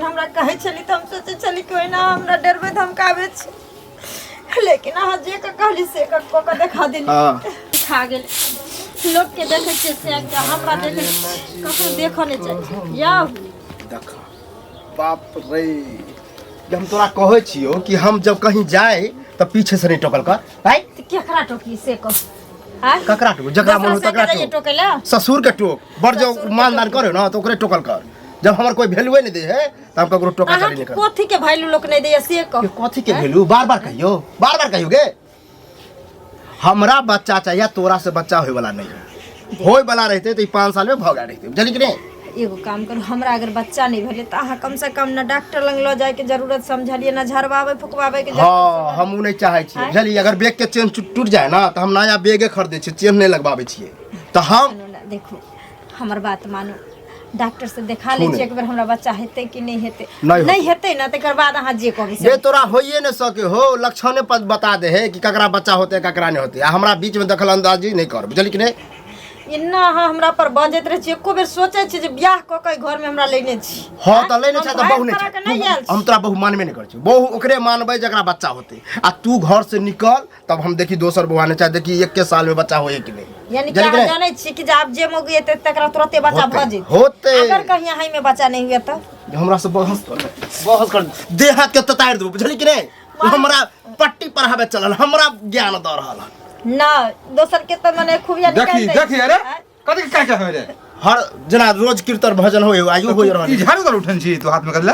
हमरा कहै छली तऽ हम सोचै छली कि ओहिना हमरा डरबै धमकाबै छै, लेकिन अहाँ जे के कहली से के कऽ के देखा देली। हाँ। खा गेल। लोक के देखै छियै से एकटा, हमरा देखै छियै ककरो देखऽ नहि चाहै छै। जाउ। देख बाप रे, जे हम तोरा कहै छियौ कि हम जब कहीं जाए तऽ पीछे से नहीं टोकल कर। आय? तऽ केकरा टोकी से कह? आय? ककरा टोक? जकरा मन हो दोसरा तकरा से टोक। टोकै लए? ससुर के टोक बड़ जो ससुर के मानदान टोक। करे ना तो ओकरे टोकल कर। जब हमर कोई वैल्यूए नहीं दे है तो हम ककरो टोका अहाँ चाली नहीं कर। कथी के वैल्यू लोक नहीं दैया से कह? ये कथी के वैल्यू? बार बार कहियो, बार बार कहियो गे। हमरा बच्चा चाहिए, तोरा से बच्चा होय वाला नहीं है। होय वाला रहते तो 5 साल में भऽ गेल रहते, बुझली कि नहीं? एगो काम करू, हमरा अगर बच्चा नहीं भेलै तऽ अहाँ कम से कम ना डॉक्टर लग लऽ जायके जरूरत समझलियै, ना झड़बाबै फुकबाबै के जरूरत। हाँ, हम उ नहीं चाहै छियै, आँय? बुझलियै? अगर बैग के चेन टूट जाए ना तऽ हम नया बैगे खरीदै छियै, चेन नहीं लगबाबै छियै। तऽ हम सुनू ने, देखू हमर बात मानू, डॉक्टर से देखा लै सुनू। छियै एक बेर, हमरा बच्चा हेतै कि नहीं हेतै। नहीं नहीं हेतै ना तकर बाद अहाँ जे कहबै से। जे तोरा होइए नहीं सके हो, लक्षणे पर बता दे है कि ककरा बच्चा होते ककरा नहीं होते। आ हमरा बीच में दखल अंदाजी नहीं कर, बुझली कि नहीं? एना अहाँ हमरा पर बजैत रहै छी, एको बेर सोचै छी जे बियाह कऽ के घर में हमरा लेने छी? हाँ तऽ लेने हम छै तऽ भागि बहु नहीं करऽ छै। के नहि आयल छी। हम तोरा बहु मानबे नहीं करै छी। बहु ओकरे मानबै जकरा बच्चा होते। आ तू घर से निकल तब हम देखी दोसर बहु आने चाहे, देखी एक के साल में बच्चा होए कि नहीं। यानी कि बुझली कि अहाँ नहीं? जानै छी कि जे आब जे मौगी एतै तकरा तुरते बच्चा होतै, भऽ जेतै। होतै। अगर कहीं अहाँ में बच्चा नहीं हुए तऽ? हमरा से बहस कर, बहस कर, देह हाथ के ततारि देबो, बुझली कि नहीं? हमरा पट्टी पढ़ाबे चलल, हमरा ज्ञान दऽ रहल हन। ना दोसर के तऽ मने खूबिया देखी निकालि दै। देखी, अरे आँय? कथी के क्या होय रे? हर जेना रोज कीर्तन भजन होय, आइयो होय रहल। ई झाड़ू तर उठन छी तू हाथ में कदला?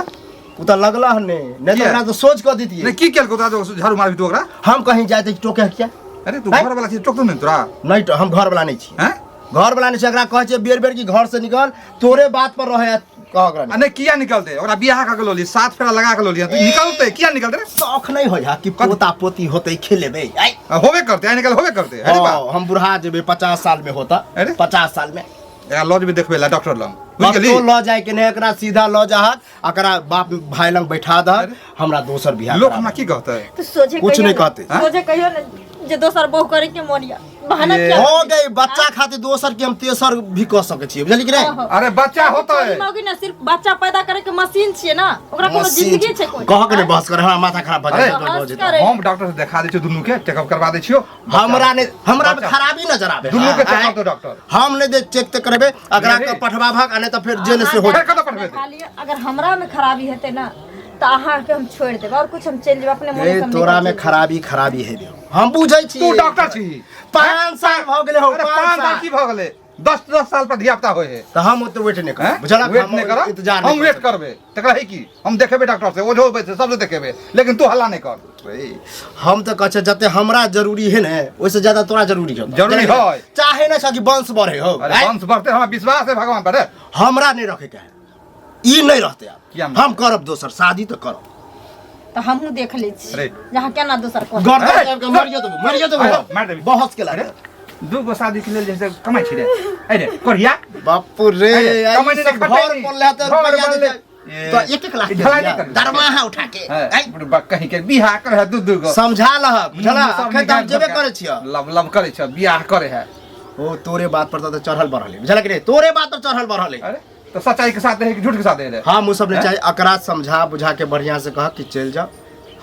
उ तऽ लगला हन ने, नहीं तो किया? ओकरा तो सोच कऽ दितियै। नहीं की केलको तोरा जो झाड़ू मारबी तू ओकरा? हम कहीं जाए तऽ टोके किया? अरे तू हैं? घर वाला छी, टोकतो नहीं तोरा? नहीं तो हम घर वाला नहीं छी। हैं? घर वाला नहीं छी, एकरा कहै छियै बेर बेर कि घर से निकल, तोरे बात पर रहे कह ओकरा। आ नहीं किया निकलते? ओकरा बियाह कऽ के लोली, 7 फेरा लगा के लोली, तू निकलते किया निकलते रे? शौख नहीं होय हा कि पोता पोती होते खेलेबे। आइ। आ, होबे करते, आइ निकल होबे करते। अरे बा। हाँ, हम बुढ़ा जेबे 50 साल में होता। अरे? 50 साल में। एकरा लऽ जेबे देखबे ला डॉक्टर लग, बुझि गेली? कतौ लऽ जाय के नहीं, एकरा सीधा लऽ जाहक, एकरा बाप भाई लग बैठा दहक, अरे? हमरा दोसर बियाह लोक करा हमरा दे। की कहतै? तऽ सोझे कुछ कहियौ नहीं ने, कहतै। हाँ? सोझे कहियौ ने जे दोसर बहु करे के मोन या बहाना ये- किया? हो गई बच्चा खातिर दोसर के हम तेसर भी कऽ सकै छियै, बुझलियै कि नहीं? हाँ। अरे बच्चा होतै। छोरी मौगी ना सिर्फ बच्चा पैदा करे के मशीन छियै ना, ओकरा कोनो मशीन जिंदगी छै कोई? कह के नहीं बहस करे, हमरा माथा खराब भऽ अरे, जायत, बहस भऽ जेतै। करे। हम डॉक्टर से देखा दै छियौ, दुनू के चेकअप करवा दै छियौ। हमरा नहीं, हमरा में बच्चा- खराबी नजर आबे। दुनू के हाँ, चेक करतौ डॉक्टर। हम नहीं दे चेक ते करेबे, अगरा नहीं। के पठवा भाग, आ नहीं तो फिर जेल से हो फेर कतऽ पठबेतै? देखा लिअ, अगर हमरा में खराबी हेतै ना तऽ अहाँके हम छोड़ि देब और कुछ हम चलि जेब अपने मोने ए से हम तोरा निकलि में जेब। खराबी खराबी है, हम बुझै छी। तू डॉक्टर छी। 5 साल भऽ गेलै हो। अरे 5 5 साल साल की भऽ गेलै? 10 साल पर धियापुता होय है। तऽ हम ओते वेट नहीं करब, हैं? बुझलक? वेट हम नहीं करब? इंतजार नहीं हम वेट करब। करबे, तकरा है की हम देखेबे डॉक्टर से, ओझो बैसे सबसे देखेबे, लेकिन तू हल्ला नहीं कर। ए, हम तऽ कहै छियै जते हमरा जरूरी है ने ओहिसे ज्यादा तोरा जरूरी है। जरूरी है। चाहे ने कि वंश बढ़े हो। अरे आँय? वंश बढ़ते हमरा विश्वास है भगवान पर। हमरा नहीं रखे के है, ई नहीं रहते आब। किया नहीं? हम करब दोसर शादी तऽ करब। तऽ हमहूँ देख लै छी अरे। जहाँ केना दोसर करब। गर्दन ए, दाबि कऽ मरियो देबो, मरियो देबो। अरे, मारि देबी। बहस के लागे। दू गो शादी के लेल जे छै कमाइ छी रे। अरे कोरिया। बापू रे, अरे, आई कमाइ नहि सब खटै घर नहि। बनले है तऽ घर रुपैआ बनले। देतै। तो 1-1 लाख ई ढलाई के नहि करबी। दरमाहा उठा के। हैं, आइ। बुढ़बा कहीं के बियाह करे है दू दू गो। समझा लहक, बुझला? मुँह सब अखन तऽ हम निकालि जेबे कऽ करै छियह। लब लब करै छ, बियाह करे है। ओ तोरे बात पर तऽ चढ़ल बढ़ल है, बुझलक कि नहि? तोरे बात पर चढ़ल बढ़ल है। अरे तो सच्चाई के साथ रहे कि झूठ के साथ रहे? हम उ सब नहीं हैं? चाहे, अकरा समझा बुझा के बढ़िया से कह कि चलि जाओ,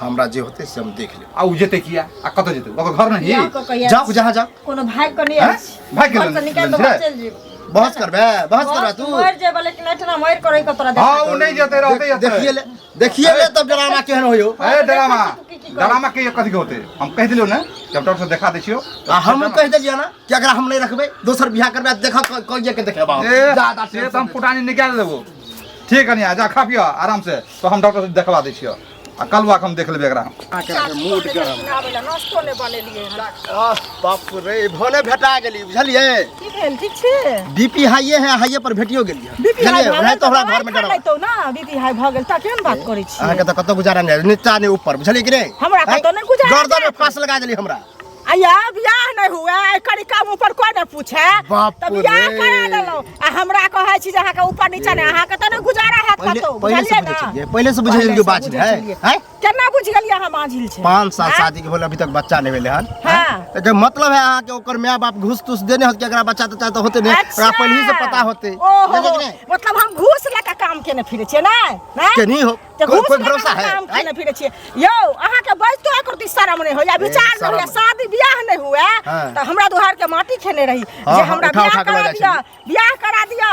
हमरा जे होते से हम देख लेब। आ उ जेतै किया? आ कतऽ जेतै? ओकर घर नहीं? बियाह कऽ कहिया जाओ जहाँ जाओ। कोनो भाग कऽ नहि हैं? आयल छी। भागि के घरसँ निकालि लेने दऽ छै? चलि जेब। बहस करबे, बहस करबे तू। मरि जेबै लेकिन एहिठिना मरि करै के तोरा हाँ, उ नहीं जेतै, रहतै एतै। देखिए ले, देखिए ले तब ड्रामा केहन होयो। ए ड्रामा, देखै छी तू की की करै। ड्रामा के कथी के होतै? हम कहि देलियौ ने कि हम डॉक्टर से देखा दै छियौ। आ हम कहि देलियै ना कि अगर हम नहीं रखबै दोसर बियाह करबै, देखा कहिए के देखेबा। ए, ज्यादा से तऽ हम फुटानी निकालि देबो। ठीक है जा खा पियो आराम से, तो हम डॉक्टर से देखवा दै छियौ। आ कलवा के हम देख लेबै एकरा। मूड गरम। आबै लए नाश्तो नहि बनेलियै हन। आह, बाप रे, भने भेटा गेली, बुझलियै? की भेल, ठीक छी? बीपी हाइए है, हाइए पर भेटियो गेलियै। बीपी हाई बुझलियै? भऽ नहि गेल तऽ हमरा दवाइ घर में खा डर। लैतौ ना, बीपी हाई भऽ गेल तऽ केहन बात करै छी? अहाँके तऽ कतौ गुजारा नहि, नीचा नहि ऊपर, बुझलियै कि नहि? हमरा कतौ नहि गुजारा गर्दन में जायत। फांस लगा देली हमरा। आ बियाह नहि हुए एकर काम ऊपर कोई नहि पूछे बाप तऽ बियाह रे। करा देलहुँ आ हमरा कहै छी जे अहाँके ऊपर नीचा नहि अहाँके तऽ नहि गुजारा हैत पहिले कतौ पहिले से बुझलियै बुझै ने छलियै पहिले से बुझै छलियै पहिले से बात बुझै है छलियै। हैं केना बुझि गेलियै अहाँ बाझिल छै 5 साल आँय? शादी के भेल अभी तक बच्चा नहीं भेलै हन हाँ। एकर मतलब है अहाँके ओकर माय बाप घूस तूस देने होत कि एकरा बच्चा तच्चा तऽ होते नहीं ओकरा पहिले ही से पता होते ओहो बुझलियै कि नहि? मतलब हम घूस लऽ कऽ काम केने फिरै छियै नहि नहि के नहीं हो तऽ कोई घूस कोई लऽ कऽ भरोसा हम है काम केने फिरै छियै यौ अहाँके बजितो एको रत्ती शरम नहि होइया विचार नहि होइया शरम। शादी बियाह नहि हुए हाँ। तऽ हमरा दुहार के माटी खेने रही हाँ, जे हाँ, हमरा उठा बियाह उठा के लऽ करा जाइ दिअ बियाह करा दिअ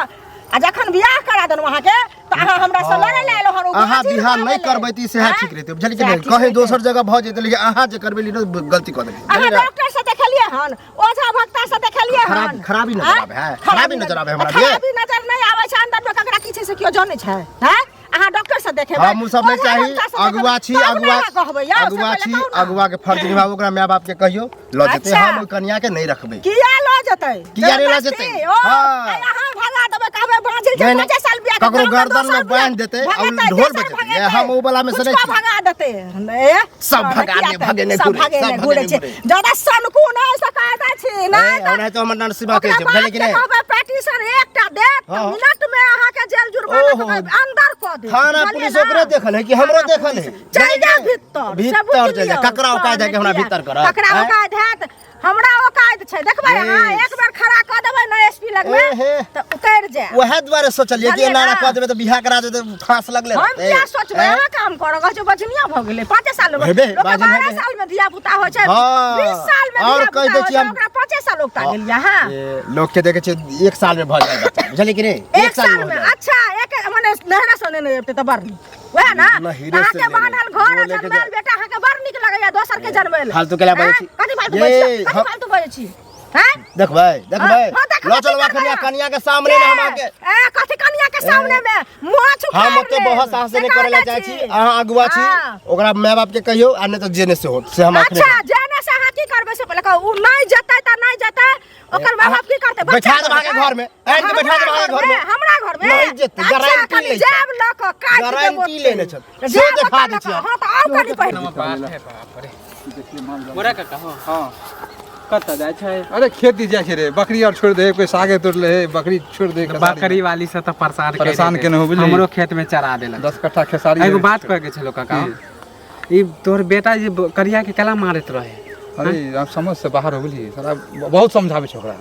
आ जखन बियाह करा देलहुँ अहाँके तऽ अहाँ हमरा से लड़ै लए एलहुँ हन ओ अहाँ बाजी बियाह लगा नहीं देलै। करबै तऽ ई सएह आँय? ठीक रहतै बुझलियै कि सएह नहि ठीक कहीं रहितै। दोसर जगह भऽ जेतै लेकिन अहाँ जे करबै ने गलती कऽ देलियै अहाँ बुझलियै ने? डॉक्टर से देखेलियै हन ओझा भक्ता से देखेलियै हन खराबी नजर आँय? आबै है, खराबी नजर आबै हमरा खराबी नजर नहि आबै छै अंदर में ककरा की छै से केओ जानै छै हैं अहाँ डॉक्टर से देखेबै हम उ सब नहीं ओझा चाही भक्ता से देखेबै, अगुआ छी तब ने अगुआ अहाँ कहबै यौ, से अगुआ पहिले छी कहू ने। अगुआ के फर्ज निभाबू ओकरा माय बाप के कहियो लऽ जेतै अच्छा। हम ओहि कनिया के नहीं रखबै किया लऽ जेतै किया नहि लऽ जबरदस्ती? जेतै? ओ हाँ। आइ अहाँ भगा देबै कहबै बाँझिल छै नहि, नहि। पाँचे साल बियाह के, ककरो गाँवमे गर्दन में दोसर बियाह बान्हि देतै, आ उ भगेतै, ढोल तेसर बजेतै। भगेतै। हम उ वला में से नहि कुछो छी। भगा देतै ए, सब तोरा भगा किया दे, तऽ भगेने सब घुरे, भगेने सब घुरे भगेने छै घुरे। ज्यादा सनकू नहि सकायता छी नहि ए, तऽ ओनाहितो हमर नरसिम्हा कहै ओकरा छै बुझलियै कि बाप के नहि कहबै पेटिशन एकटा देत तऽ हाँ। मिनट में अहाँके जेल जुर्माना ओहो। के अंदर कऽ देत थाना बुझलियै पुलिस ना? ओकरे देखल है कि हमरो थाना देखल है पुलिस। चलि जाउ भीतर से भीतर बुझि चलि जाउ लियौ। ककरा औकात है कि हमरा किया? भीतर करत ककरा आँय? औकात हैत हमरा औकात छै देखबै ए। अहाँ एक बेर खड़ा कऽ देबै ने एसपी लगमे ए हे। तऽ उतरि जायब वएह दुआरे सोचलियै कि बुझलियै एना एना ना? कऽ देबै तऽ बियाह करा देतै फांस लगले हम रहतै। किया सोचबै आँय? अहाँ काम करऽ कहै छै बजनिया भऽ गेलै 5 साल मे हेबे, लोकके बाजन 12 हेबे। साल मे धिया पुता होइ छै हाँ। 20 साल मे और धिया कहि पुता दै होइ छी छै हम- ओकरा 5 साल उगता गेलियै अहाँ ए, लोक के देखै छियै एक साल में भऽ जाइ बच्चा बुझलियै कि नहि एक साल में हो जाए। अच्छा एक माने नहरा से नेने अबितै तऽ बड़ नीक वएह ना नहिरे से अहाँके लेने। बान्हल घर वो आ लेके जनमल जा। बेटा अहाँके बड़ नीक लगैया दोसर के जनमल फालतू केला बजै छी। कथी फालतू ये, बजै छी कथी हम- फालतू बजै छी हैं देखबै देखबै हाँ, देखबै, लऽ चलू की कनिया करबै? कनिया के सामने में हम आके ए कथी कनिया के सामने में मुँह छुपा हम ओते बहुत साहस से नहीं करे ला चाहे छी अहाँ अगुआ छी हाँ। ओकरा माय बाप के कहियो आ नहीं तो जेने से हो से हम अखने अच्छा जेने से अहाँ की करबै से पहिले कहू उ नहीं जेतै तऽ नहीं जेतै ओकर माय बाप की करतै बैठा देब अहाँके घर में, आनि के बैठा देब अहाँके घर में। हमरा घर में नहीं जेतै, अच्छा, गारंटी कनि लै छै। जायब लऽ कऽ काटि देब गारंटी ओतै। लेने छथि। से जायब देखा ओतऽ दै लऽ छी कऽ, हम। हँ तऽ आउ कनि पहिले बाप रे गोरा काका हो हाँ कतऽ जाइ छै अरे खेती जाइ छै रे बकरी आर छोड़ि दे कोई सागे तोड़ ले है बकरी छोड़ि दे खेसारी। बकरी वाली से तऽ परेशान करि परेशान देतै। केने हो बुझलिही। हमरो खेत में चरा देलक 10 कट्ठा खेसारी एगो है। बात कहे के छलो काका ई तोहर बेटा जे करिया के केला मारैत रहे अरे आब समझ से बाहर हो गेली साला बहुत समझाबै छै ओकरा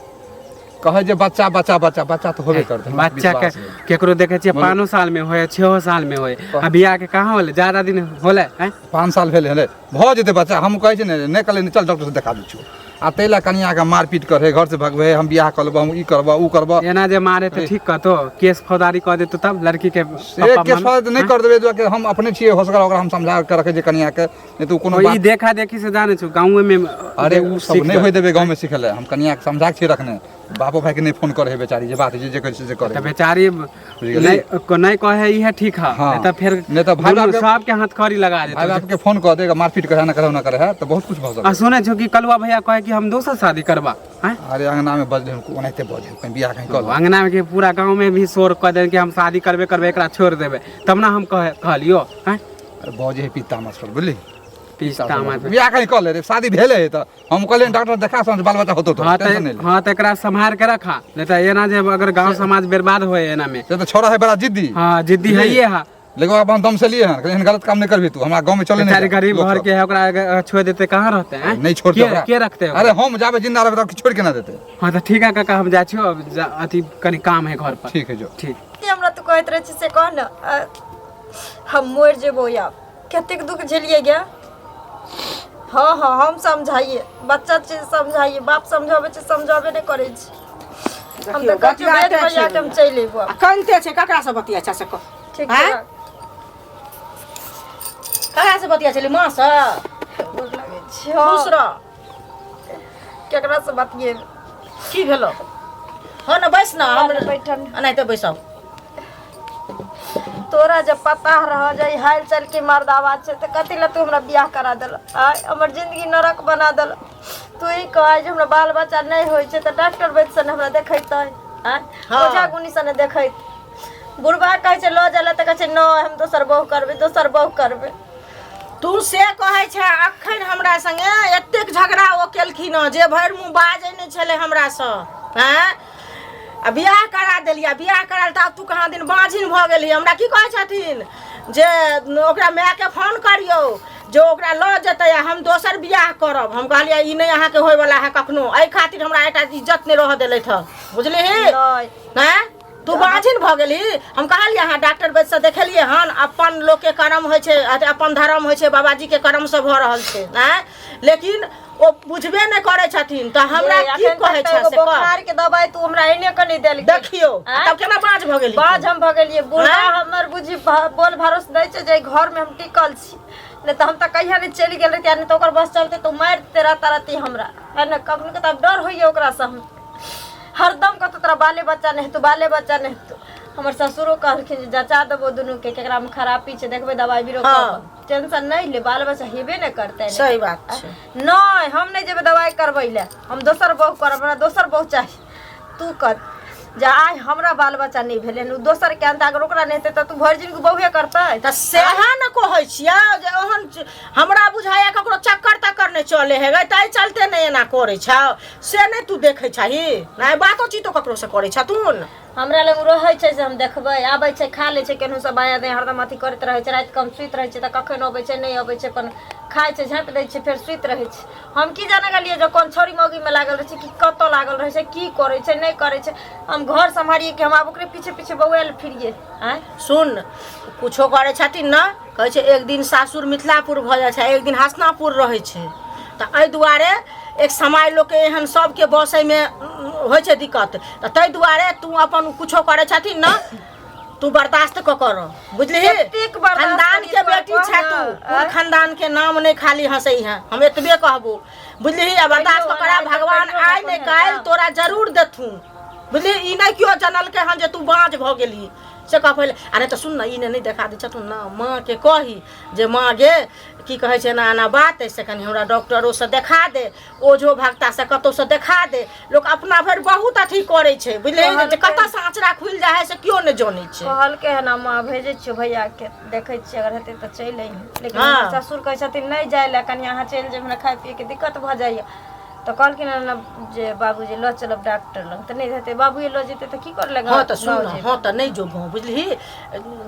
कहै जे बच्चा बच्चा बच्चा बच्चा तऽ होबे करतै हमरा बच्चा के विश्वास है। केकरो देखे छियै 5 साल में होए 6 साल में होए आ बियाह के कहाँ होले ज्यादा दिन होले हैं 5 साल भेलै हले भऽ जेतै बच्चा हम कहै छै ने नहि कहलै चल डॉक्टर से देखा दै छियौ आ ताहि लए कनियाके मारपीट करे घर से भगबै हम बियाह कऽ लेबो हम ई करबो उ करबो एना जे मारे तऽ ठीक कहतो केस फौजदारी कऽ देतो तब लड़की के से पप्पा केस मम्मी- फौज नहि कर देबै दुआरे हम अपने छियै होशगर ओकरा हम समझा के रखै छियै कनियाके नहि तऽ उ कोनो ओ ई बात देखा देखी से जाने छौ गाँवे में अरे उ सब सीख नहि होइ देबै गाँवमे सिखै लए हम कनियाके समझा के छियै रखने बापो भाइके नहि फोन करै है बेचारी जे बात होइ छै जे करै छै से करै तऽ बेचारी गेलियै? नहीं नहीं कहे इहे ठीक है हाँ। नहीं तऽ फेर नहीं तऽ भाई दुनू बाप के- सबके हथकड़ी लगा भाइ देतौ बापके फोन कऽ देगा मारपीट करे ना करे ना करे है तऽ बहुत कुछ भऽ आ सकै सुनै छौ कि कलुआ भैया कहे कि हम दोसर शादी करबा हैं अरे अंगना में बजले हम ओनाहिते बजे कहीं बियाह कहीं कऽ अंगना में के पूरा गांव में भी शोर कऽ देन कि हम शादी करबे करबे एकरा छोड़ देबे तब ना हम कहे कहलियो हैं अरे बजे है पित्ता मत पर बुझली पिस्ता मत बियाह कहीं कऽ ले रे शादी भेले है तऽ हम कहलियै डॉक्टर देखा समझ बाल बच्चा होतो तो हाँ टेंशन तऽ नहीं ले हाँ तऽ एकरा सम्हार के रखा नहीं तऽ एना जे अगर गांव समाज बर्बाद होए एना में से तऽ छोड़ा है बड़ा जिद्दी हाँ जिद्दी है ये है लेकिन ओकरा हम दम से लिए हन एहन गलत काम नहीं करबी तू हमरा गांव में चले नहीं बेचारे जा, गरीब लोक घर सब। के है ओकरा अगर छोड़ देते कहाँ रहते हैं नहीं छोड़ते के ओकरा। के रखते अरे हम जाबे जिंदा रहबे तब छोड़ के ना देते हाँ तऽ ठीक है काका हम जाइ छियो अब अथी कनि काम है घर पर ठीक है जो ठीक की हमरा तू कहैत रहै छी से कह ने हम मरि जेबो आब कतेक दुख झेलिए गे हाँ हाँ हम समझाइए बच्चा छै समझाइए बाप समझाबै छै समझाबे नहि करै छै हम तऽ कहै छियौ बतियाते भेज भैया के हम चलि अयबो आ कनिते छै ककरा से बतिया छै से कह ठीक आँय? छै ककरा से बतिया छली माँ से गोर लागै छी हँ खुश रह केकरा से बतियेबै की भेलो हाँ ने बैस ना हम बैठल एनाहिते बैसब तोरा जब पता रह जाय हाल चाल के मर्दावा छै तऽ कथी लए तू हमरा बियाह करा देल आय हमर जिंदगी नरक बना देल तू ई कह जे हमरा बाल बच्चा नहि होइ छै तऽ डॉक्टर वैद्य से ने हमरा देखैतै आय हाँ। ओझा गुनी से ने देखैत बुढ़बा कहै छै लऽ जाय लए तऽ कहै छै नहि हम दोसर बहु करबै दोसर बहु करबै तू से कहै छै अखन हमरा संगे एतेक झगड़ा ओ केलखिन हँ जे भरि मुँह बाजै नहि छलै हमरासँ। आँय, आ बियाह करा देलियै, बियाह करायल तऽ आब तू कहाँ दिन बाँझिन भऽ गेलही। हमरा की कहै छथिन जे ओकरा मायके फोन करियौ जे ओकरा लऽ जेतै आ हम दोसर बियाह करब। हम कहलियै ई नहि अहाँके होयवला है कखनो, एहि खातिर हमरा एकटा इज्जत नहि रहऽ देलथि हँ, बुझलिही? नहि। आँय, तू बाँझिन भऽ गेलही। हम कहलियै अहाँ डॉक्टर वैद्यसँ देखेलियै हन? अपन लोकके करम होइ छै, अथी अपन धर्म होइ छै, बाबाजीके करमसँ भऽ रहल छै। आँय, लेकिन ओ बुझबे नहि करै छथिन तऽ हमरा ये, की अखन तक कहै तऽ छै एगो से कह। बोखार के दवाई तू हमरा एने के नहि देलकै। देखियौ। आँय? तब केना बाँझ भऽ गेली? बाज हम भऽ गेलियै बूढ़ा। आँय? हमर बुझी बोल भरोस दै छै जे घर में हम टिकल छी, नहि तऽ हम तऽ कहिया नहि चलि गेल रहितियै, नहि तऽ ओकर बस चलते तऽ मारि देते राताराती हमरा, है ने? कखनो के तऽ आब डर होइए ओकरासँ। हम हरदम कहतौ तोरा बाले बच्चा नहि हेतौ, बाले बच्चा नहि हेतौ। हमर ससुरो कहलखिन जे जँचा देबो दुनूके, केकरामे खराबी छै देखबै, दवाइ बीरो हँ। कऽ कऽ। टेंशन नहि ले, बाल बच्चा हेबे नहि करतै। सही बात छै। नहि, हम नहि जेबै दवाइ करबै लए, हम दोसर बहु करब, हमरा दोसर बहु चाही। तू कह जे आइ हमरा बाल बच्चा नहि भेलै हन, ओ दोसरके अनतै, अगर ओकरा नहि हेतै तऽ तू भरि जिनगी बहुए करतै? तऽ सएह ने कहै छियै जे ओहन हमरा बुझाइए ककरो चक्कर तक्कर नहि चलै हे गै, ताहि चलते नहि एना करै छौ, से नहि तू देखै छही? नहि बातो चीतो ककरोसँ करै छथुन? हमरा लग रहै छै से हम देखबै। आबै छै, खा लै छै केनहु से, बायाँ दायाँ हरदम अथी करैत रहै छै। रातिके हम सुति रहै छियै तऽ कखन अबै छै नहि अबै छै, अपन खाइ छै, झाँपि दै छै, फेर सुति रहै छै। हम की जाने गेलियै जे कोन छौड़ी मौगीमे लागल रहै छै कि कतऽ लागल रहै छै, की करै छै नहि करै छै। हम घर सम्हारियै कि हम आब ओकरे पीछे पीछे बौआयल फिरियै? आँय, सुन, कुछो करै छथिन ने, कहै छै एक दिन सासुर मिथिलापुर भऽ जाइ छै, एक दिन हसनापुर रहै छै। तऽ एहि दुआरे एक समय लोकके एहन सबके बसैमे होइ छै दिक्कत। तऽ ताहि दुआरे तू अपन कुछो करै छथिन ने, तू बर्दाश्त कऽ कर, बुझलिही? कतेक बर्दाश्त खानदान के करी तोरा बेटी छै कह तू ने, कुल आँय? खानदान के नाम नहि खाली हंसै है, हम एतबे कहबो, बुझलिही? आ बर्दाश्त कऽ कर, कहियो भगवान कहियो आइ नहि अपन काल्हि हेताह। तोरा जरूर देथुन, बुझलिही? ई नहि केओ जनलकै हन जे तू बाँझ भऽ गेलही, से कह पहिले। आ नहि तऽ सुन ने, ई नहि देखा दै छथुन ने, माँके कही जे माँ गे, की कहै छै, एना एना बात अइ, से कनि हमरा डॉक्टरोसँ देखा दे, ओझो भक्तासँ कतहुसँ देखा दे। लोक अपना भरि बहुत अथी करै छै, बुझलिही? जे कतऽसँ आँचरा खुलि जाइ हइ से केओ नहि जनै छै। कहलकै हन माँ, भेजै छियौ भैयाके, देखै छियै अगर हेतै तऽ चलि अइहें। लेकिन हँ। हमर ससुर कहै छथिन नहि जाइ लए, कनि अहाँ चलि जेबै, हमरा खाइ पियैके दिक्कत भऽ जाइए। तऽ कहलखिन हन जे बाबूजी लऽ चलब डॉक्टर लग, तऽ नहि हेतै, बाबूए लऽ जेतै तऽ की कर लए? हँ तऽ सुन गाँव ने, जेबै। हँ तऽ नहि जो गाँव, बुझलिही?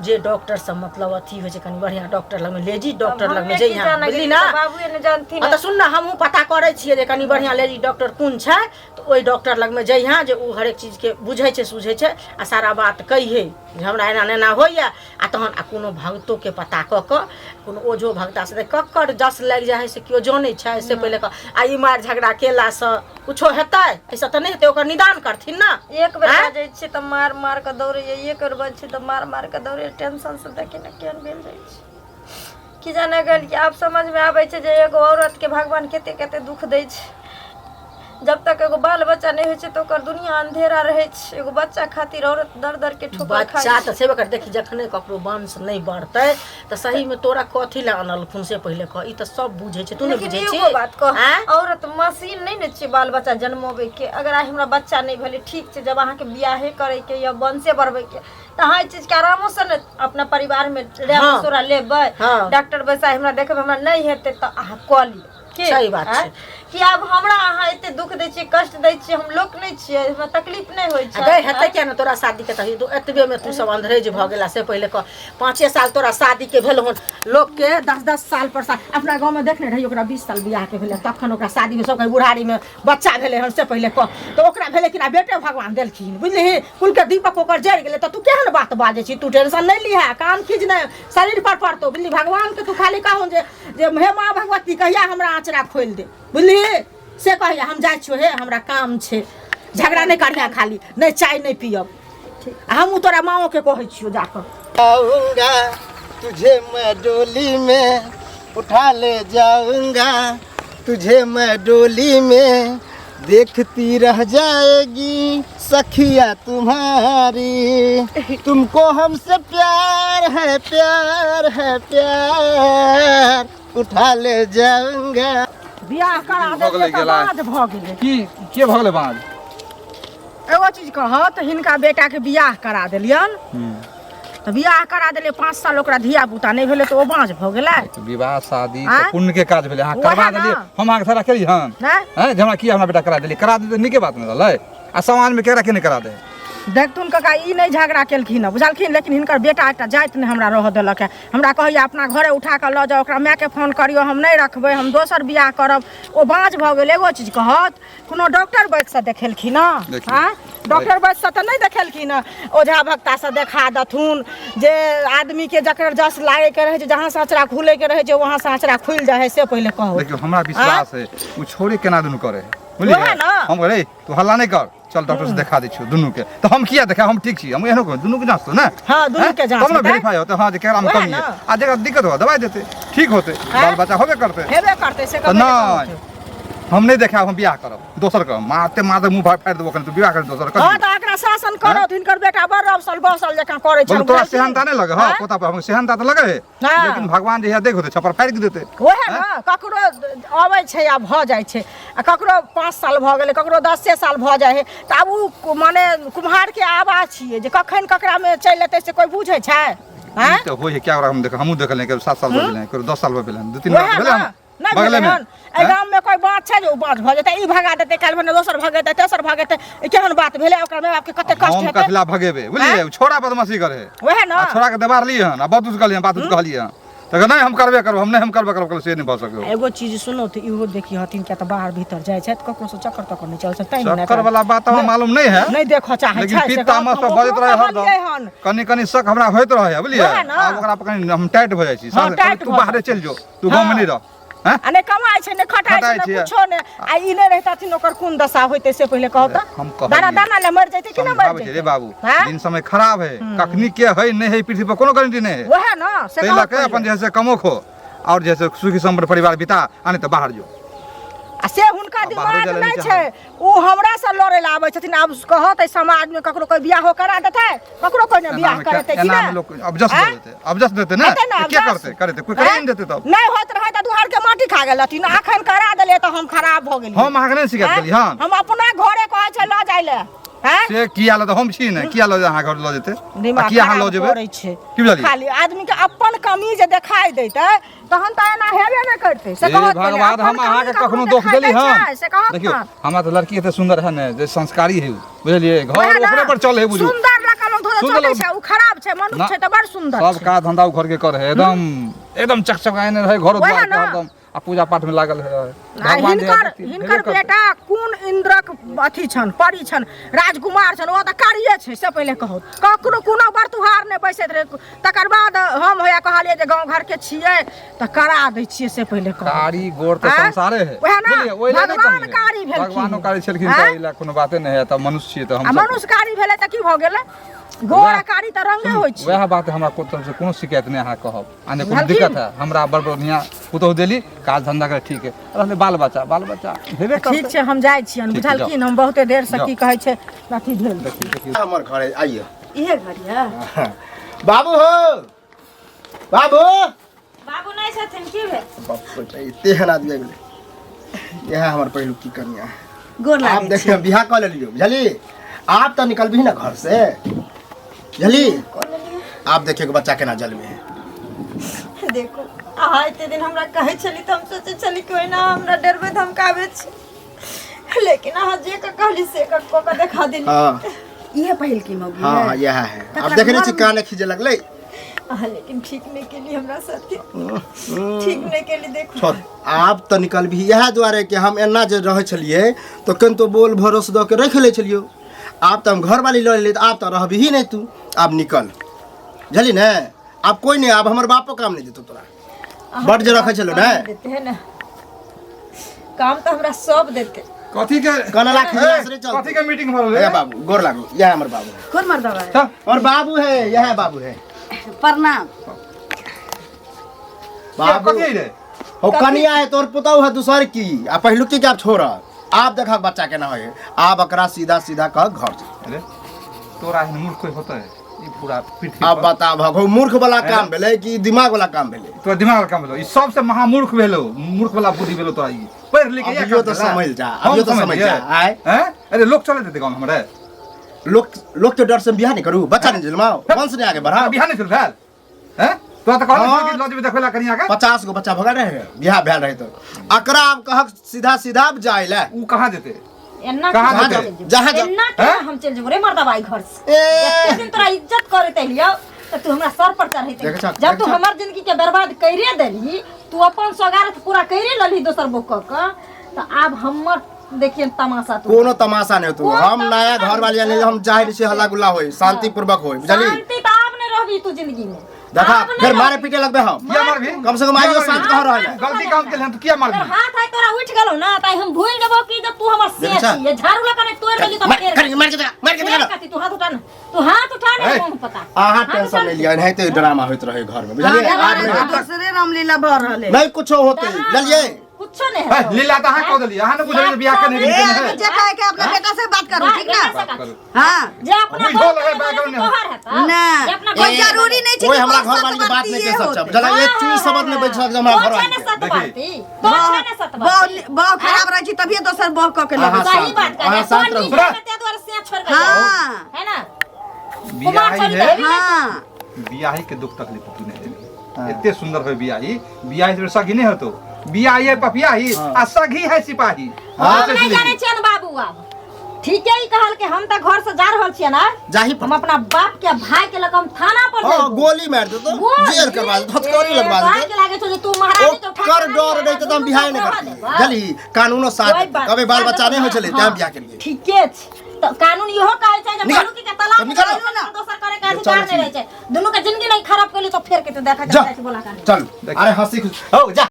जे डॉक्टर सब मतलब अथी होइ छै, कनि बढ़िआँ डॉक्टर लगमे, लेडीज डॉक्टर लगमे हमे की जइहें, जानै बुझली गेलियै, ने? तऽ बाबूए ने जानथिन। हँ तऽ सुन ने, हमहूँ पता करै छियै जे कनि बढ़िआँ लेडीज डॉक्टर कोन छै, तऽ ओहि डॉक्टर लगमे जइहें जे ओ हरेक चीजके बुझै छै सुझै छै, आ सारा बात कहिहे जे हमरा एना ने एना होइए। आ तहन आ कोनो भक्तोके पता कऽ कऽ, कोनो ओझो भक्तासँ, तऽ ककर जस लागि जाइ हइ से केओ जनै छै, से पहिले कह। आ ई मारि झगड़ा केलासँ कुछो हेतै? एहिसँ तऽ नहि हेतै, ओकर निदान करथिन ने। एक बेर आँय? बाजै छियै तऽ मार मार कऽ दौड़ैए, एक बेर बाजै छियै तऽ मार मार कऽ दौड़ैए। टेंशनसँ देखी ने केहन भेल जाइ छै, की जाने गेलियै। आब समझमे आबै छै जे एगो औरतके भगवान कते कते दुःख दै छै। जब तक एगो बाल बच्चा नहि होइ छै तऽ ओकर दुनिया अंधेरा रहै छै। एगो बच्चा खातिर औरत दर दर के ठोकर खाइ बच्चा छै। तऽ छेबे कर। देखी, जखने ककरो वंश नहि बढ़तै तऽ सहीमे तोरा कथी लए अनलखुन से पहिले कह। ई तऽ सब बुझै छै, तू नहि लेकिन बुझै छी? एगो बात कह, आँय? औरत मशीन नहि ने छियै बाल बच्चा जन्मोबै के। अगर आइ हमरा बच्चा नहि भेलै, ठीक छै, जब अहाँके बियाहे करैके या वंशे बढ़बैके तऽ अहाँ एहि चीजके आरामोसँ ने अपना परिवारमे राय मशवरा लेबै। डॉक्टर बैसाइ हमरा देखबै, हमरा नहि हेतै तऽ अहाँ कऽ लिअ की? सही बात छै। आँय? कि आब हमरा अहाँ एते दुख दै छियै, कष्ट दै छियै, हम लोक नहि छियै? हमरा तकलीफ नहि होइ छै? गै, हेतै किया ने तोरा शादीके तही तू एतबेमे तू सब अंधरेज भऽ गेला से पहिले कह। 5 साल तोरा शादीके भेल हन, लोकके 10-10 साल पर अपना गाँवमे देखने रही, ओकरा 20 साल बियाहके भेलै तखन ओकरा शादीमे सब कहै बुढ़ारीमे बच्चा भेलै हन, से पहिले कह। तऽ ओकरा भेलै कि ना बेटे भगवान देलखिन, बुझलिही? कुलके दीपक ओकर जरि गेलै। तऽ तू केहन बात बाजै छी? तू टेंशन नहि लिहे, कान खींच नहि शरीर पर पड़तौ, बुझली? भगवानके तू खाली कहून जे जे हे माँ भगवती, कहिया हमरा आँचरा खोलि दे, बुझलिही? से कहिया। हम जाइ छियौ हे, हमरा काम छै, झगड़ा नहि करिहे खाली, नहि चाय नहि पियब। आ हमहूँ तोरा माँओके कहै छियौ जाकऽ। आऊंगा तुझे मैं डोली में उठा ले जाऊंगा, तुझे मैं डोली में देखती रह जाएगी सखिया तुम्हारी, तुमको हमसे प्यार है, प्यार है, प्यार, उठा ले जाऊंगा। बियाह करा भऽ गेलै देलियै तऽ गेला। बाज भऽ गेलै। की के भऽ गेलै बाज? एगो चीज कह तऽ हिनका बेटाके बियाह करा देलियन तऽ बियाह करा देलियै 5 साल ओकरा धिया पुता नहि भेलै तऽ ओ बाँझ भऽ गेलै। विवाह शादी आँय? तऽ पुण्य के काज भेलै, अहाँ वएह करवा ने। देलियै, हम अहाँके सारा केलियै हन नहि हैं जे हमरा किया हमरा बेटा करा देलियै, करा देलियै तऽ नीके बात ने रहलै। आ समाजमे केकरा के नहि करा दे। देखथुन काका, ई नहि झगड़ा केलखिन हँ बुझलखिन, लेकिन हिनकर बेटा एकटा जाति नहि हमरा रहऽ देलक हँ। हमरा कहैया अपना घरे उठा कऽ लऽ जाउ, ओकरा मायके फोन करियौ, हम नहि रखबै, हम दोसर बियाह करब। ओ बाँझ भऽ गेल। एगो चीज कहत, कोनो डॉक्टर वैद्यसँ देखेलखिन हँ? देखियौ। आँय, डॉक्टर वैद्यसँ तऽ नहि देखेलखिन हँ, ओझा भक्तासँ देखा देथुन जे आदमीके जकर जस लागैके रहै छै, जहाँसँ अँचरा खुलैके रहै छै वहाँसँ अँचरा खुलि जाइ हइ, से पहिले कहू। देखियौ हमरा विश्वास है ओ छोड़े केना दुनू करे है, बुझलियै? वएह ने। हम कहै तू हल्ला नहि कर, चल डॉक्टर से देखा दै छियौ दुनू के। तऽ हम किया देखा, हम ठीक छी, हम एहनो कहबै दुनू के जाँच तो ने। हाँ, दुनू के जाँच तब ने हेतै। वेरीफाई होतै, हाँ जे केकरा में वएह कमी है ने। आ जेकरा दिक्कत हो दवाई देतै, ठीक होतै, बाल बच्चा होबे करतै। हेबे करतै से तऽ कभी नहि हम नहि देखायब, हम बियाह करब दोसर करब, मारते मारते मुँह फाड़ि देबो कनि, तू बियाह कर दोसर कर। हाँ तऽ एकरा शासन करत, हिनकर बेटा बड़ रौसल बसल जकाँ करै छै। बोलू तोरा सेहनता नहि लगे? हाँ पोता पर हम सेहनता तऽ लगे है, हाँ। लेकिन भगवान जहिया देख होतै छप्पर फाड़ि के देतै। वएह ने, ककरो अबै छै आ भऽ जाइ छै, आ ककरो 5 साल भऽ गेलै, ककरो 10 साल भऽ जाइ है। तऽ आब ओ माने कुम्हारके आवाज छियै जे कखन ककरामे चलि एतै से कोइ बुझै छै? आँय? ई तऽ होइ है, क्या हम देख, हमहूँ देखलियै, ककरो 7 साल भऽ गेलै, ककरो 10 साल भऽ गेलै, 2-3 वएह साल भेलै ने, हन। नहि बगले भेलै में। हन। एहि हैं? गाममे कोइ बात छै जे ओ बाँझ भऽ जेतै, ई भगा देतै, काल्हि भने दोसर भगेतै, तेसर भगेतै, ई केहन बात भेलै? ओकरा माय बापके कते कष्ट हम हेतै। कथिला भगेबै, बुझलियै? हैं? छोड़ा बदमाशी करे वएह ने। आ छोड़ा के देबार लिए हन आ बहुत कुछ कहलियै हन, बात उत कहलियै हन, तऽ कहै, नहि हम करबे करब, हम नहि हम करबे करब, कहलियै, से नहि भऽ सकै। एगो चीज सुनू तऽ इहो देखी हथिन, किया तऽ बाहर भीतर जाइ छथि, ककरोसँ चक्कर तक्कर नहि चलै छै, तैँ ने चक्कर वाला बात हमरा मालूम नहीं है, नहि देखऽ चाहै लेकिन छै से पित्त कहत, तामस हम पर बजैत ओकरो रहे हरदम। कहलियै हन। कनि कनि शक हमरा होइत रहे है, बुझलियै? वएह ने। आब ओकरा पर कनि हम टाइट भऽ जाइ छी। हाँ, टाइट तू भऽ बाहरे जाइ। चलि जो, तू गाँव में हाँ। नहि रह। हैं? आ नहि कमाइ छै, नहि खटाइ छै, खटाइ नहि छै। कुछो नहि। आ ई नहि रहितथिन ओकर कोन दशा होइतै से पहिले कहू तऽ। हम कहलियै। दाना दाना लए मरि जैतै कि नहि मरि समझाबै छै जैतै? रे बाबू, हैं? दिन समय खराब है, कखनी के है नहीं है पृथ्वी पर कोनो गारंटी नहीं है। वएह ने से ताहि कहत लऽ के अपन पहिले। जे है से कमो खो और जे है से सुखी सम्पन्न परिवार बिता, आ नहीं तऽ बाहर जो। आ से हुनका आ बाहरो दिमाग जाय लए नहि नहि छै, ओ हमरा से लड़ै लए आबै छथिन। आब कहत एहि समाजमे ककरो कोइ बियाहो करा देतै, ककरो कोइ नहि बियाह एनामे करेतै कि एनामे नहि? लोक अबजस आँय? देतै, अबजस देतै ने, हेतै ने तऽ के अबजस? करतै? करेतै कोइ करे आँय? नहि देतै तब। नहि होइत रहै तऽ दुहार के माटी खा गेल रहथिन, अखन करा देलियै तऽ हम खराब भऽ गेलियै। हम अहाँके नहि शिकायत आँय? केली हन। हम अपना घरे कहै छै लऽ जाइ लए। आँय? से किया लऽ, हम छी ने, किया लऽ अहाँ घर लऽ जेतै? आ दिमाग किया अहाँ लऽ खराब जेबै? करै छै। की बुझलियै? खाली आदमी के अपन कमी जे देखाई दैतै तहन तऽ एना हेबे नहि करतै। से हे कहत पहिले, भगवान, अपन हम कमी अहाँके ककरो कखनो दोख देखाई देली दै हन? छै, से कहत देखियौ ने। हमरा तऽ लड़की एते सुंदर है ने जे संस्कारी है, बुझलियै? घर वएह ने, ओकरे पर चले है बुझू। सुंदर लकल थोड़े सुंदर चलै लग- छै, ओ खराब छै, मनुष्य ना। छै तऽ बड़ सुंदर सब छै। काज धंधा ओ घर के करे है, एकदम एकदम चकचकाने रहे घर वएह द्वार के ने। हरदम, आ पूजा पाठ में लागल है। आ भगवान जे हिनकर है, हिनकर हेबे करतै। बेटा कोन इंद्रक अथी छन, परी छन, राजकुमार छन, ओ तऽ कारिये छै से पहिले कहू। ककरो कोनो बरतुहार नहि बैसैत रहै। तकर बाद हम होया कहलियै जे गाँव घरके छियै तऽ करा दै छियै, से पहिले कहू। कारी गोर तऽ आँय? संसारे है, वएह ने, बुझलियै? ओहि लए नहि भगवान कमी है। कारी भेलखिन। भगवानो कारी छलखिन तऽ आँय? ओहि लए कोनो बाते नहि है, तऽ मनुष्य छियै तऽ हम आ सब- मनुष्य कारी भेलै तऽ की भऽ गेलै? गोर आ कारी तऽ रंगे होइ छै। वएह बात, हमरा कोनो तरह से कोनो शिकायत नहि अहाँ कहब आ नहि कोनो बुझलखिन? दिक्कत है। हमरा बड़ बढ़िया पुतोहु देली, काज धंधा करे ठीक है, रहलै बाल बच्चा, बाल बच्चा हेबे करतै। ठीक छै, हम जाइ छियनि। ठीक छै, जाउ। बुझलखिन, हम बहुते देर से जाउ। की कहै छै अथी भेल। देखियौ देखियौ हमर घर है, आइए। इहे घर यऽ? बाबू हो, बाबू। बाबू नहि छथिन, की भेल? बाप रे, एते एहन आदमी आबि गेलै। इएह हमर पहिलुक की कनिया है। गोर आप लागै देखियौ बियाह कऽ लेलियौ, बुझली? आप तऽ निकलबही ने घर से, बुझली? आप देखियौ कि बच्चा केना जलमे है। देखू, अहाँ एते दिन हमरा कहै छली तऽ हम सोचै छली कि ओहिना हमरा डरबै धमकाबै छी, लेकिन अहाँ जे कऽ कहली से कऽ कऽ कऽ देखा देली। हाँ। इहे पहिल की मौगी हाँ है? हाँ, इएह है। तकरा आप देख रहे छी घरमे- काने खींचे लगलै। अहाँ लेकिन ठीक नहि केली हमरा साथे, ठीक नहि केली। देखू छोड़, आब तऽ निकलबही। इएह दुआरे कि हम एना जे रहै छलियै तऽ कनितो बोल भरोस दऽ के राखि लै छलियौ। आब तऽ हम घरवाली लऽ लेलियै तऽ आब तऽ रहबही नहि तू, आब निकल, बुझली ने? आब कोइ नहि, आब हमर बापो काम नहि देतौ तोरा। बड जे रखै छलौ ने देते है ने काम तऽ हमरा सब देते। कथी के कनला खिजला से नहीं चलते। कथी के मीटिंग भऽ रहलै? हे बाबू, गोर लागू, यह हमर बाबू है। कोन मर्दवा है? चल। और बाबू है, यह बाबू है। प्रणाम बाबू। कथी रे? हो कनिया है तोर पुतहु है दूसर की, आ पहिलुकी के आप छोड़। आप देखा बच्चा केना होय, आब एकरा सीधा सीधा कह घर जा। अरे तोरा एहन मूर्ख कोइ होतै ई पूरा पृथ्वी अब पर? बता भगो, मूर्ख वाला काम भेलै कि दिमाग वाला काम भेलै? तोरा दिमाग वाला काम भेलौ, ई सबसे महामूर्ख भेलौ, मूर्ख वाला बुद्धि भेलौ तोरा। ई पढ़ि लिख के इएह अभियो काम तऽ भेलै? समझि जा, हम अभियो तऽ समझि जा, गेलियै? आँय? हैं? अरे लोक चले देतै गाँव हमरे? लोक लोक के डर से बियाह नहीं करू, बच्चा नहीं जन्माओ, वंश नहीं आगे बढ़ाओ। बियाह नहीं भेल हैं तोरा तऽ कहल हाँ। कि लऽ जेबै देखबै ला कनिया के। 50 गो बच्चा भगा रहे, बियाह भेल रहे तो अकरा आब कहक सीधा सीधा जाय ले। ऊ कहाँ जेतै? एन्ना कहाँ केना जेतै? चलि जेबौ? जहाँ जा- एन्ना केना हैं? हम चलि जेबौ रे मर्दबाई घर से? ए। एते दिन तोरा इज्जत करैत एलियौ तऽ तू हमरा सर पर चढ़ैत देखै छह, जब तू देखै छह। हमर जिंदगी के बर्बाद करिए देलही, तू अपन सोगारथ पूरा करिए लेलही दोसर बोक कऽ कऽ, तऽ आब हमर देखिए तमाशा तू। कोनो तमाशा नहीं होतो। कोनो हम नया तमाशा घर वाली नहीं। हम चाहे नहीं हल्ला गुल्ला होय, शांतिपूर्वक होय, बुझली? शांति तऽ आब नहि रहबी तू जिंदगी में। देखा आब नहि फिर मारे रहबी। पीटे लगबे हम। किया मारबी? कम से कम आइयो शांत कह रहल है। गलती काम केलहन तू किया मारबी? तोर हाथ आइ तोरा उठि गेलौ ना तऽ आइ हम भूलि जेबौ कि जब तू हमर से देखै छह? छियै, झाड़ू लऽ कऽ नहि तोड़ि देली तऽ मार फेर मार मार के देखा, मार के फेर देखा। कथी? तू हाथ उठा ना, तू हाथ उठा ना। ए। मुँह पता अहाँ हाथ टेंशन उठा नहीं लिया, एनाहिते ड्रामा होइत रहे घर में, बुझलियै? हाँ, आब नहीं होतै। दोसरे रामलीला भऽ रहल है। नहीं कुछो होते, बुझलियै? कुछो नहीं है, है। लीला तऽ अहाँ कह देलियै, अहाँ ने बुझलियै जे बियाह केने ए, के नहि अहाँ है। जे कहे के अपना बेटा से बात करू, ठीक ना? बात बात करू। हाँ। जे अपना बुझल बाप है, के बैकग्राउंड बोले तोहर हेतौ। ना। जे अपना कोई बाप के जरूरी नहीं छै ओए कि हमरा बहुत घर वाली के बात नहीं सतवर्तीये कह सकता। होतै। बुझलियै? एक चीज शब्द नहीं बज सकता हमरा घर वाली तो के। छै ने सतवाती, तो छै ने सतवाती। बहु बहु खराब रहै छै तभिए दोसर बहु कऽ के अहाँ लबै। सही शांत बात रहू, कहलियै। अहाँ शांत तोहर रहू। नीक है, ताहि दुआरे से छोड़ि कऽ हाँ। है ना? बियाही कुमार है, छोड़ि हाँ। बियाही के दुख तकलीफ तू नहीं देबी। एते सुंदर होय बियाही, बियाही से सगी नहीं होतो, बियाही है पपियाही आ सगी है सिपाही। हाँ। हम नहि जानै छियनि बाबू, आब ठीके ही कहल के हम तऽ घर से जा रहल छियनि आब। जाही हम अपना बाप के भाई के लग हम थाना पर हाँ, जइबो। गोली मार देतो, गोली? जेल करवा देतो, हथकड़ी लगवा ए, भाई देतो। के लागे छौ जे तू महारानी के उठा ओकर के डर रहितै तऽ हम बियाह नहि रह करतियै, देबौ। बुझली? कानूनो साथ कोई देतै। बात कभी बाल बच्चा नहि होइ छलै तें हाँ, बियाह केलियै। ठीके छै। तऽ कानून इहो कहै छै जे निकल। मनुख के तलाक तऽ निकल। देला से दोसर करे के अधिकार चल, नहि रहै छै। दुनू के जिंदगी नहि खराब केली तऽ फेर केते देखा जा जाइ छै बोला कानून। चल, अरे हंसी खुशी हो जा।